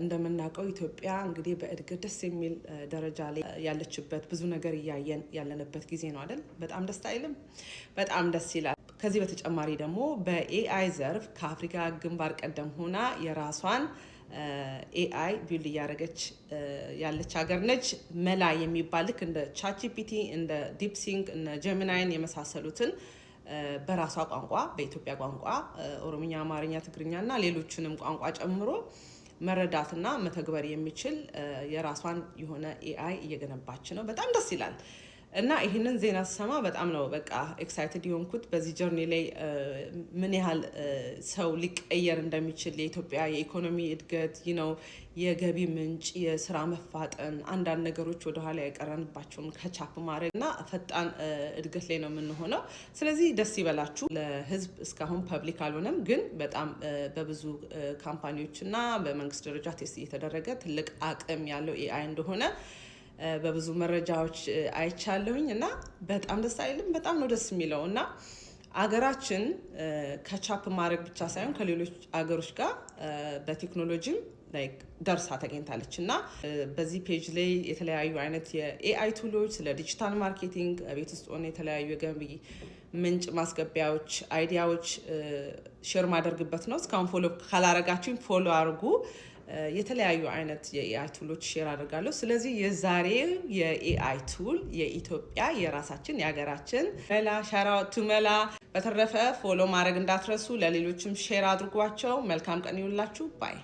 እንደምናውቀው ኢትዮጵያ እንግዲህ በእድገት ደስ የሚል ደረጃ ላይ ያለችበት፣ ብዙ ነገር እያየን ያለንበት ጊዜ ነው አይደል? በጣም ደስ አይልም? በጣም ደስ ይላል። ከዚህ በተጨማሪ ደግሞ በ AI ዘርፍ ከአፍሪካ ግንባር ቀደም ሆና የራሷን AI build እያደረገች ያለች ሀገር ነች። መላ የሚባል ልክ እንደ ChatGPT፣ እንደ DeepSeek፣ እነ Gemini ን የመሳሰሉትን በራሷ ቋንቋ፣ በኢትዮጵያ ቋንቋ ኦሮምኛ፣ አማርኛ፣ ትግርኛ እና ሌሎችንም ቋንቋ ጨምሮ መረዳትና መተግበር የሚችል የራሷን የሆነ AI እየገነባች ነው። በጣም ደስ ይላል። እና ይህንን ዜና ስሰማ በጣም ነው በቃ excited የሆንኩት። በዚህ journey ላይ ምን ያህል ሰው ሊቀየር እንደሚችል፣ የኢትዮጵያ የኢኮኖሚ እድገት ነው፣ የገቢ ምንጭ፣ የስራ መፋጠን፣ አንዳንድ ነገሮች ወደኋላ የቀረንባቸውን catch up ማድረግ እና ፈጣን እድገት ላይ ነው የምንሆነው። ስለዚህ ደስ ይበላችሁ። ለህዝብ እስካሁን public አልሆነም፣ ግን በጣም በብዙ company ዎች እና በመንግስት ደረጃ test እየተደረገ ትልቅ አቅም ያለው AI እንደሆነ በብዙ መረጃዎች አይቻለሁኝ። እና በጣም ደስ አይልም? በጣም ነው ደስ የሚለው። እና አገራችን catch up ማድረግ ብቻ ሳይሆን ከሌሎች አገሮች ጋር በቴክኖሎጂም ደርሳ ተገኝታለች። እና በዚህ page ላይ የተለያዩ አይነት የ AI tool ኦች፣ ስለ digital marketing፣ ቤት ውስጥ ሆነ የተለያዩ የገቢ ምንጭ ማስገቢያዎች፣ idea ዎች share ማደርግበት ነው። እስካሁን follow ካላረጋችሁኝ follow አድርጉ። የተለያዩ አይነት የ AI tool ኦች share አድርጋለሁ። ስለዚህ የዛሬው የ AI tool የኢትዮጵያ የራሳችን የሀገራችን መላ። Shout out to መላ። በተረፈ follow ማድረግ እንዳትረሱ፣ ለሌሎችም share አድርጓቸው። መልካም ቀን ይሁንላችሁ። Bye.